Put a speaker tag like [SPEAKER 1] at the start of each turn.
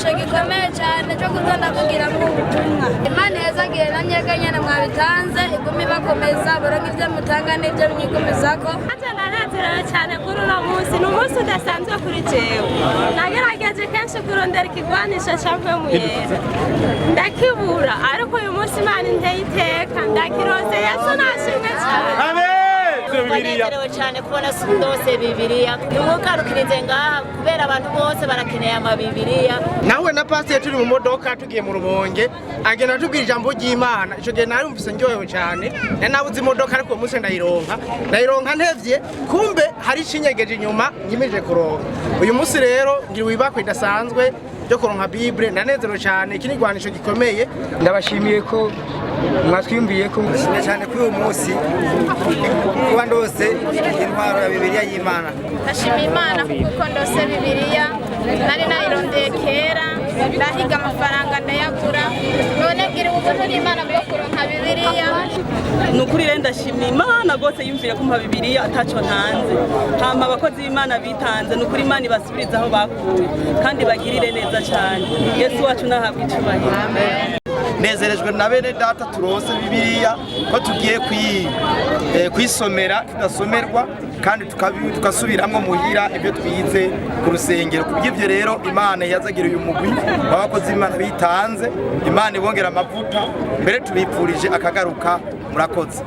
[SPEAKER 1] Ikigwanisho gikomeye cyane cyo kuza ndavugiramo ubutumwa. Imana ihezagiye na mwebwe nyene mwabitanze, igume ibakomeza, baronke ibyo mutanga n'ibyo mwigumizako.
[SPEAKER 2] Nanjye ndanezerewe cyane kuri uno munsi. Ni umunsi udasanzwe kuri jewe. Nagerageje kenshi kurondera ikigwanisho ca Mpwemu Yera, ndakibura, ariko uyu munsi Imana inteye iteka, ndakirose. Yesu nashimwe cyane.
[SPEAKER 3] Twanezerewe cyane kubona ndose Bibiliya. Nimwukarukirize ngaha kubera abantu bose barakeneye amabibiriya.
[SPEAKER 4] Nawe na pasiteri turi mu modoka tugiye mu Rubonge, agenda atubwira ijambo ry'Imana. Icyo gihe narumvise ndyohewe cyane. Nari nabuze imodoka, ariko uwo munsi ndayironka, ndayironka ntevye. Kumbe hari icinyegeje inyuma nyimirije kuronka. Uyu munsi rero ngira wibakwe idasanzwe ryo kuronka Bible. Ndanezerewe cyane. Iki ni igwanisho gikomeye.
[SPEAKER 5] Ndabashimiye ko mwatwiyumviye ko.
[SPEAKER 6] Ndashimye cyane kuri uyu munsi kuba ndose intwaro ya Bibiliya y'Imana.
[SPEAKER 1] Ndashima Imana kuko ndose Bibiliya. Nari nayirondeye kera, ndahiga amafaranga ndayagura, none ngira ubuntu n'Imana bwo kuronka Bibiliya.
[SPEAKER 7] Ni ukuri rero ndashimira Imana rwose yumvire kumpa Bibiliya ataco ntanze. Hama abakozi b'Imana bitanze, ni ukuri Imana ibasubirize aho bakuye kandi bagirire neza cyane. Yesu wacu nahabwa icubahiro.
[SPEAKER 8] Nezerejwe na bene data turose Bibiliya, ko tugiye kuyisomera tudasomerwa, kandi tugasubiramwo muhira ibyo twize ku rusengero. Ku bw'ibyo rero, Imana yazagira uyu mugwi w'abakozi b'Imana bitanze, Imana ibongera amavuta, mbere tubipfurije akagaruka. Murakoze.